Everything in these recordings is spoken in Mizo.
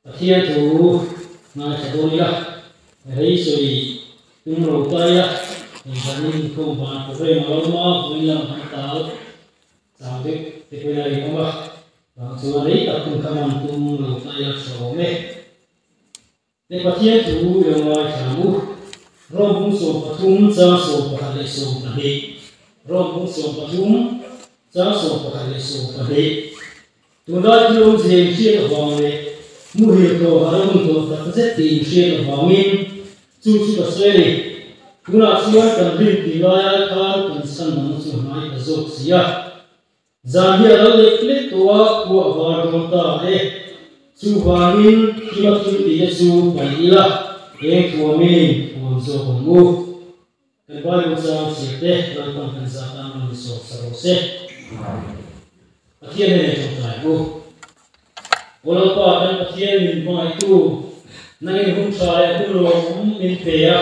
Pathian thu ngaithla dawn ila, rei sawi tum lo ta ila, hei zanin inkhawm van program a lo awm a, vawiin lam kan tal chau deuh te pawhin a rinawm a, vang chuan rei tak hun kha man tum lo ta ila tha awm e. Le Pathian thu i lo ngaithla ang u. Rom bung 13 chang 11 leh 12 Rom bung 13 chang 11 leh 12 Tunlai thil awmzia inhriat avang leh muhil tawh harh a hun tawh tak zet tih inhriat avangin chu chu ka sawi a ni. Tunah chuan kan rin tih lai ai khan kan chhan dang chu hnai ta zawk si a. Zan hi a lo lek lek tawh a, khua a var dawn ta e. Chuvangin thil a thil tihte chu paih ila, eng thuamin thuam zawk ang u. Kan Bible chang chhiarte Lalpan kan zah tan rawn sawt sa rawh se. Pathian hnenah tawngtai ang u. Aw Lalpa, kan Pathian min hmangaihtu, nangin hun tha leh hun lawmawm min pe a.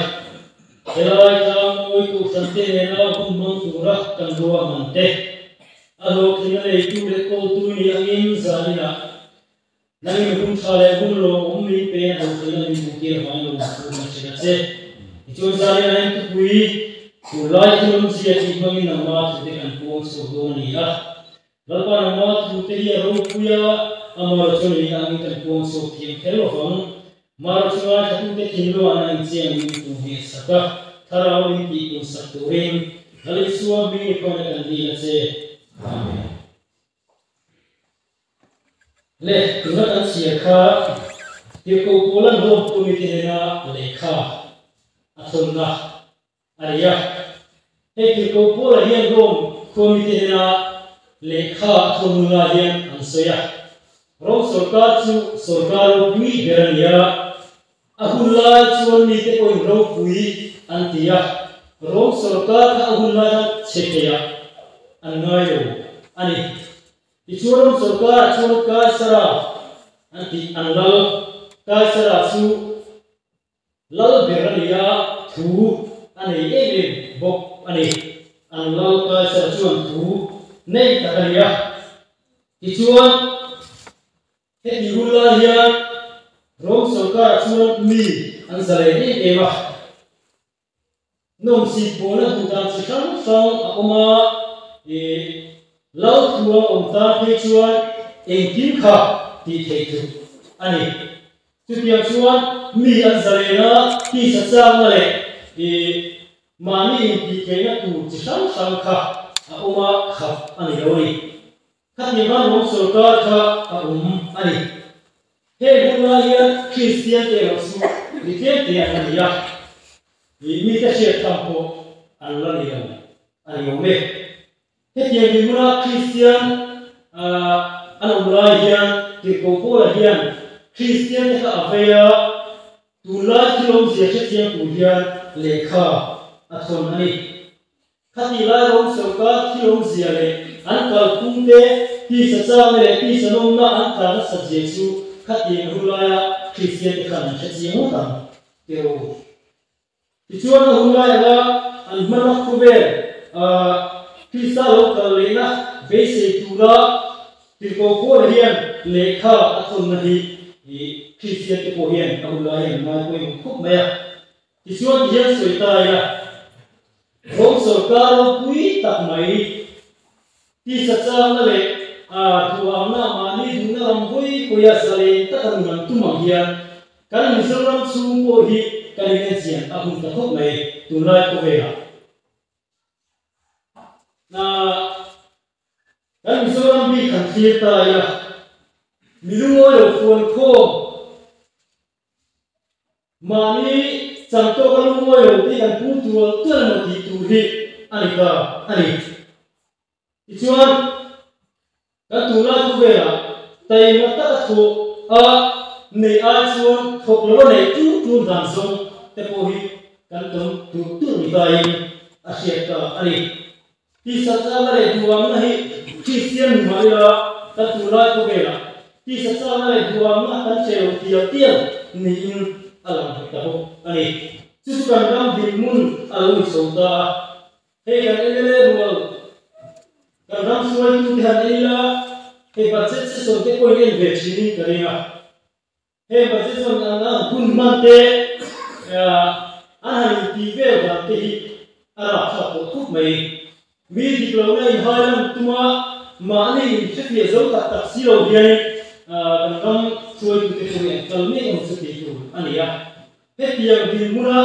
Helai tlangmawi Kohhrante nena hun hmang tura kan ruahman te, a hlawhtlinna neitu leh kawltu ni angin zaninah nangin hun tha leh hun lawmawm min pe a hlawhtlinna min hmuhtir avangin lo thu kan hrilh a che. Tichuan zaninah hian thupui tunlai thilawmzia tih hmangin nangma thute kan puang chhuak dawn a ni a. Lalpa nangma thute hi a ropui a, amah ro chuan lei angin kan puang chhuak thiam kher lo vang. Mah ro chu ngaithlatute thinlung ah nang inchiang in tu hmeh sak a, thlarau min tih pun sak turin Lal Isua hming i khawngaih kan dil a che. Amen. Le, tuna kan chhiar kha Tirhkoh Paula'n Rome khua mite hnena lehkha a thawnna A ni a, hei Tirhkoh Paula hian Rome khua mite hnena lehkha a thawn hun lai hian an sawi a. Rome sawrkar chu sawrkar ropui ber a ni a, a hun lai chuan mite pawhin ropui an ti a, Rome sawrkar kha a hun lai khan chhe theiah an ngai lo a ni. Tichuan Rome sawrkarah chuan Kaisara an tih an lal Kaisara chu Lal ber a ni a, thu a nei em em bawk a ni. An lal Kaisar chuan thu nei tak a ni a. Tichuan, heti hun lai hian Rome sawrkarah chuan mi an zalen em em a. Nawmsip bawlna duh dan chi hrang hrang a awm a, ih lal thu a awm tan phei chuan engkim kha tih theih tluk a ni. Chutiang chuan mi an zalen a, tisa chakna leh ih mahni intihtheihna tur chi hrang hrang kha a awm a, khap a ni lo a ni. Khatiang khan Rom sawrkar kha a awm a ni. Heng hun lai hian Kristian te erawh chu mi tlem te an la ni a, ih mite hriat tham pawh an la ni lo a ni awm e. Hetiang dinhmuna Kristian an awm lai hian Tirhkoh Paula hian Kristian te kha a vei a, tunlai thil awmzia hrethiam tur hian lehkha a thawn a ni. Khatih lai rawng sawrkar thil awmzia leh an kalphung te, tisa chakna leh tisa nawmna an tla nasat zia chu khatiang hun laia Kristian te khan an hre chiang ngawt ang teh u. Tichuan a hun lai anga an hmana khawvel Krista lo kal lehna beisei tura Tirhkoh Paula hian lehkha a thawnna hi Kristian te pawh hian a hun lai hian an ngai pawimawh khawp mai a. Tichuan ti hian sawi ta ila, Rom sawrkar ropui tak mai, tisa changna leh duhamna mahni duhna ram hawi hawia zalen taka nun an tum ang hian kan Mizoram chhung pawh hi kan inenchian a hun ta khawp mai tunlai khawvelah. Kan Mizoram bik han thlir ta ila, mi lungawi lo fuan khawm, Mahni chang tawka lungawi lo tih kan pung tual tual emaw tih tur hi a ni ta a ni. Tichuan, kan tunlai khawvelah taima taka thawh a neih ai chuan thawk lo a neih ṭun ṭun dan zawng te pawh hi kan tam tur tur ni tain a hriat ta a ni. Tisa chakna leh duhamna hi Kristian ni mah ila kan tunlai khawvelah tisa chakna leh duhamna kan hre lo tial tial niin a lang thei ta bawk a ni. Chu chu kan ram dinhmun a lo ni chho ta a. Hei kan mla rual kan ram hruaitute han en ila hei budget session te pawhin en ve thinin ka ring a. Heng budget zawn an an hun hman te, an han intih vel dan te hi a rapthlak tawh khawp mai. Mi dik lohna inhai lan tuma mahni inhrefiah zo tak tak si lo hianin kan ram hruaitute pawh hi an kal mek ang chu tih tur a ni a. Hetiang dinhmuna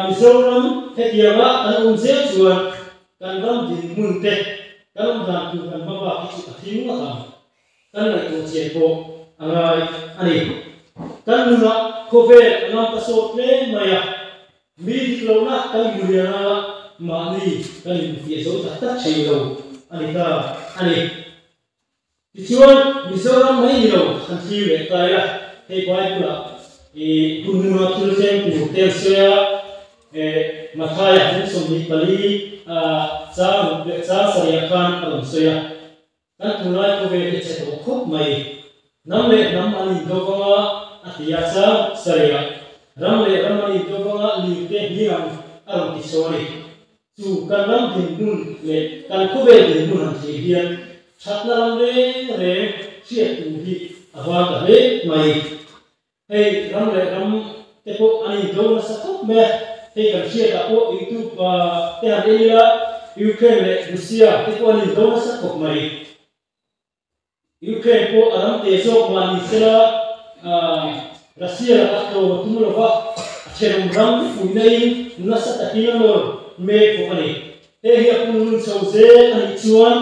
Mizoram hetianga kan awm zel chuan kan ram dinhmun te, kan awm dan tur kan hmabak hi chu a thim ngawt ang. Kan ngaihtuah chian pawh a ngai a ni. Kan nunah khawvel a ngam ta sawt hle mai a, mi dik lohna kan inhmu a, mahni kan inhmufiah zo tak tak thei lo a ni ta a ni. Tichuan, Mizoram mai ni lo han thlir leh ta ila, hei Bible-ah i hun hmuna thil thleng tur te an sawi a, Mathaia hmun 24 chang ruk leh chang sarihah khan a rawn sawi a. Kan tunlai khawvel hi a che tawh khawp mai. Hnam leh hnam an indo vang a, a ti a chang sarihah. Ram leh ram an indo vang a, lirte hming ang a rawn ti saw a ni. Chu kan ram dinhmun leh kan khawvel dinhmun han thlir hian thatna ram reng reng hriat tur hi a var ta hle mai. Hei ram leh ram te pawh an indo nasa khawp mai a, hei kan hriatah pawh YouTube te han en ila Ukraine leh Russia te pawh an indo nasa khawp mai. Ukraine pawh a ram te zawk mah ni sela Russia lakah tlawm a tum lo va, a thenawm ram puihna in nasa takin a nawr mek bawk a ni. Hei hi a punlun chho zel a nih chuan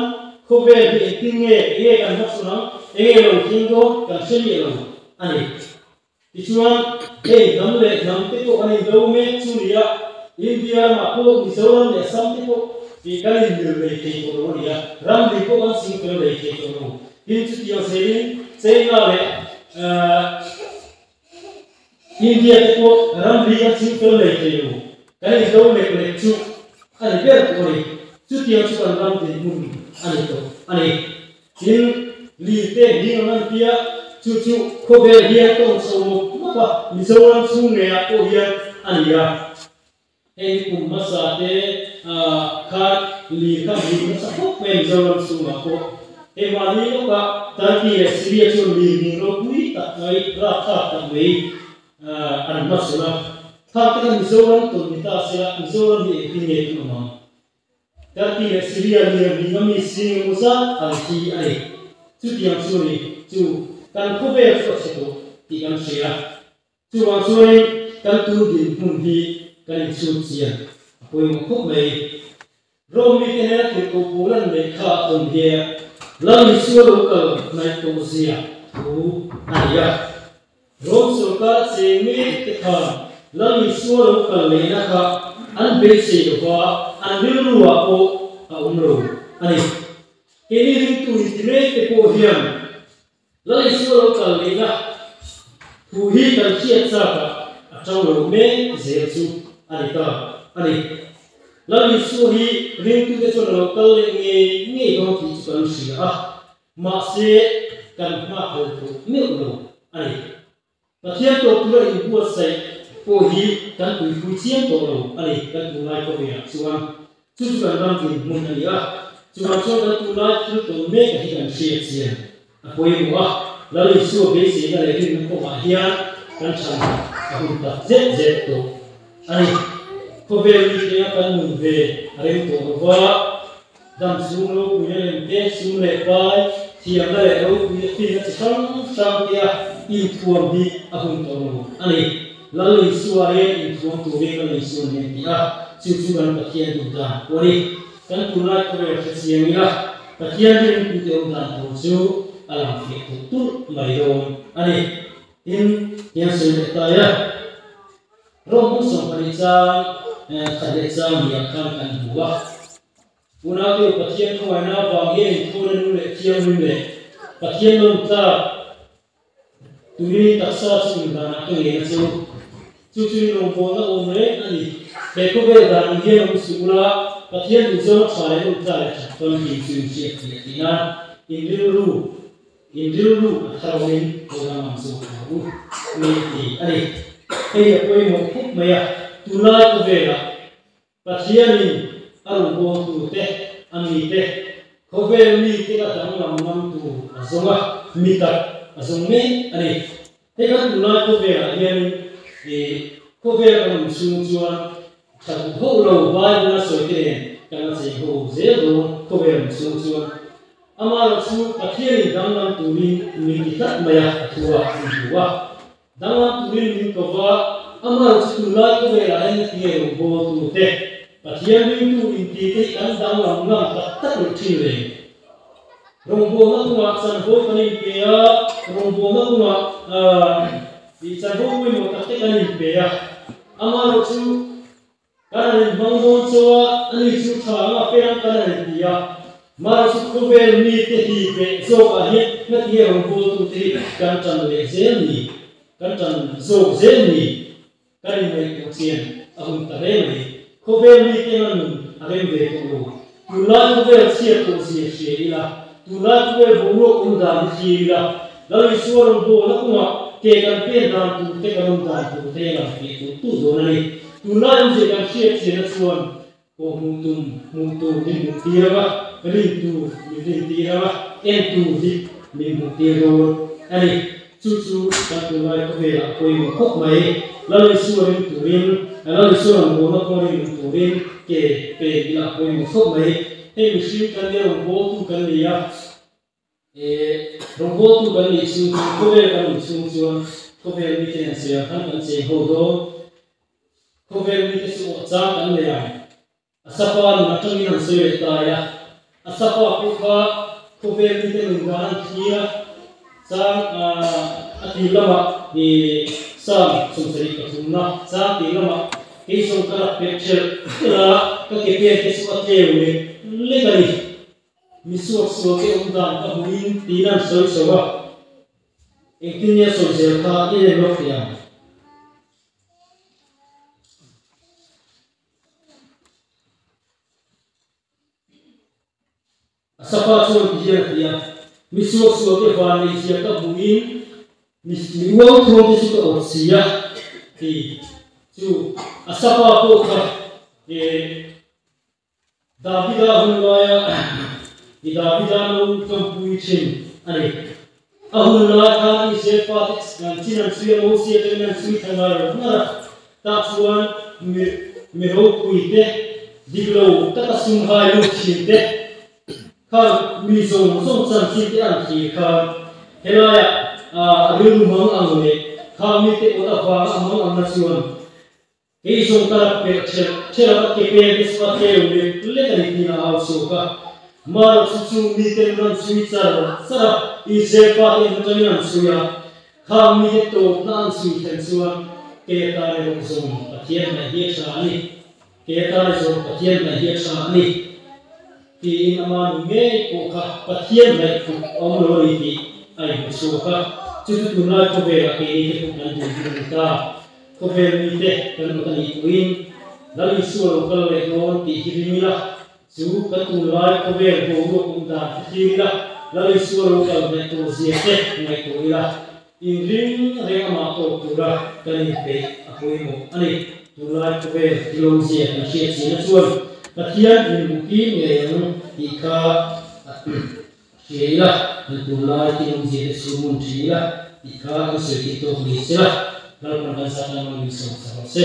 khawvel hi engtin nge, enge kan hmachhawn ang, enge lo thleng dawn kan hre miah lo a ni. Tichuan, hei hnam leh hnam te pawh kan indo mek chu ni a, India ramah pawh Mizoram leh Assam te pawh tih kan inmil lei thei tawh lo a ni a, ramri pawh kan sing fel lei thei tawh lo. Tin, chutiang zelin China leh India te pawh ramri kan sing fel lei thei lo. Kan indo lek lek chu a ni ber tawh a ni. Chutiang chu kan ram dinhmun a ni tawh a ni. Tin, Lirte hming ang an tia, chu chu khawvel hian tawng chho mawp mawp a, Mizoram chhung ngeiah pawh hian a ni a. Hei hi kum hmasa te khan lir kha hming nasa khawp mai Mizoram chhungah pawh. Hei mahni lawka Turkey leh Syria chuan lir hming ropui tak mai, rapthlak tak mai an hmachhawn a. Khang te kha Mizoram tawn ni ta sela, Mizoram hi engtin nge kan awm ang? Turkey leh Syria lian hming a mi sing emaw zat an thi a ni. Chutiang chu a ni chu kan khawvel chu a chhe tawh tih kan hria. Chuvang chuanin kan tun dinhmun hi kan inchhut chian a pawimawh khawp mai. Rome mite hnena tirhkoh pawl an neih kha a tawn hian Lal Isua lo kal hnaih tawh zia thu a nei a. Rom sorkar cheng mek te khan Lal Isua lo kal lehna kha an beisei lo va, an rilru ah pawh a awm lo a ni. Keini ringtu inti mek te pawh hian Lal Isua lo kal lehna thu hi kan hriat chak ah a tang lo mek zel chu a ni ta a ni. Lal Isua hi ringtute chuan a lo kal leh ngei ngei dawn tih chu kan hria a. Mahse, kan nghakhlel tawh meuh lo a ni. Pathian tawk tura inbuatsaih pawh hi kan tuipui chiang tawh lo a ni kan tunlai khawvelah chuan. Chu chu kan ram dinhmun a ni a, chuvang chuan kan tunlai thil tawn meka hi kan hriat chian a pawimawh a, Lal Isua beiseina leh rinna kawngah hian kan chhan a hun tak zet zet tawh a ni. Khawvel mite a kan nun ve a rem tawh lo va. Dam chhung ropuina lem te, sum leh pai, thiamna leh ropuina finna chi hrang hrang tia inthuam hi a hun tawh lo a ni. Lal Isua hian inthuam turin Lal Isua nen ti a, chu chu kan Pathian duh dan pawh a ni. Kan tunlai khawvel hre chiang ila, Pathian ringtute awm dan tur chu a lang fiah tulh tulh mai dawn a ni. Tin, hian sawi leh tai a. Rom hmun 12 chang khat leh chang hniah khan kan hmu a. Unaute Pathian khawngaihna avang hian inthawina nu leh thianghlim leh Pathian lawm tlak turin taksa chu indanah ka ngen a che u. Chu chu in rawngbawlna awm reng a ni. He khawvel dan ang hian awm suh ula, Pathian duhzawng a tha leh lawm tlak leh that famkim chu in hriat theih tih nan in rilru In rilru a thar awmin ko dang ang zawk lo u ni ti a ni. Hei a pawimawh khawp mai a, tunlai khawvelah Pathianin a rawngbawltu te, a mite, khawvel mite la danglam ngam tur a zawng a, mi tak a zawng mek a ni. Hei kan tunlai khawvelah hianin ih khawvel kan awm chhung chuan tha duh hauh lo Bible a sawi te nen kan la chei ho zel dawn khawvel awm chhung chuan. Amaherawh chu Pathianin danglam turin min ti tlat mai a, a thu ah min hmu a. Danglam turin min ko va, amaherawh chu tunlai khawvelah hian a tinge rawngbawltu te, Pathian ringtu inti te hi kan danglam ngam tak tak loh thin reng. Rawngbawlna kawngah chanvo kan inpe a, rawngbawlna kawngah ih chanvo pawimawh tak te kan inpe a, amaherawh chu kan han inhmang dawn chauh a, ani chu tha anga fel ang kan han inti a, maherawh chu khawvel mite hi beh zawkah hian ngatinge rawngbawltute hi kan tan leh zel ni, kan tan zawk zel ni. Kan inngaihtuah chian a hun ta hle mai. Khawvel mite anga nun a rem ve tawh lo. Tunlai khawvel chhiat tawh zia hria ila, tunlai khawvel boruak awm dan hi thlir ila, Lal Isua rawn bawlna kawngah ke kan pen dan tur te kan awm dan tur te a lang fiah tulh tulh dawn a ni. Tunlai awmzia kan hriat chianna chuan pawh hmuh tum hmuh tur min hmuh tir ang a, rin tur min rin tir ang a, en tur dik min hmuh tir dawn a ni. Chu chu kan tunlai khawvelah pawimawh khawp mai. Lal Isua ring turin, Lal Isua rawngbawlna pawh ring duh turin ke pek ila pawimawh khawp mai. Hei mihring kan nia rawngbawltu kan ni a, e rawngbawltu kan nih chhung chu khawvel kan awm chhung chuan khawvel mite an sawi ang khan kan cheng ho dawn. Khawvel mite chu awh chang kan nei ang. Asafa nun atangin an sawi leh tai a, Asafa pawh kha khawvel mite nun dan an thlir a, chang a tir lamah i Psalm 73na chang tir lamah kei zawng ka rak pek ṭhelh ṭhelh a, ka ke pen te chu a tleu lek lek a ni. Mi suaksual te awm dan ka hmuhin tiin an sawi chho a, engtin nge a sawi zel kha i en lawk teh ang. Asafa chuan ti hian a ti a, Mi suaksual te van nei zia ka hmuhin mi uang thuang te chu ka awt si a, ti chu Asafa pawh kha Davida hun laia i Davida no tawmpui thin a ni. A hun lai khan Israel fate an chin an chhui a, Mosia atangin an chhui thla ngai lo ngar a. Tah chuan mi mi ropui te, dik lo taka sum hai lut thin te, khan mi zawng zawng chanchin te an thlir khan helaiah a rilru mang ang leh khang mite awt avanga a mang angna chuan Kei zawng ka rak perh ṭhelh ṭhelh a, ka ke pen te chu a tleu lek lek a ni tiin a au chhuak a. Marawh chu chung mite nun an chhui char char a, Israel fate en atangin an chhui a. Khang mite tawpna an chhui thlen chuan kei atan erawh zawng Pathian hnaih hi a ṭha a ni, kei atan erawh Pathian hnaih hi a ṭha a ni tiin ama nun ngei pawh kha Pathian hnaih tluk a awm lo a ni tih a inhmu chhuak a. Chu chu tunlai khawvelah keini te pawh kan duh duh a ni ta. Khawvel mite kan awt a nih pawhin Lal Isua lo kal leh dawn tih hi ring ila, chu kan tunlai khawvel boruak awm dan hi thlir ila, Lal Isua lo kal hnaih tur zia te ngaihtuah ila, inring reng amah tawk tura kan inpeih a pawimawh a ni. Tunlai khawvel thilawmzia kan hriat china chuan Pathian min hmuh kim ngei ang tih kha hria ila, kan tunlai thilawmzia te chu hmun thin ila tih kha kan sawi theih tawk ni se la, Lalpan kan zat lama min sawm chak rawh se.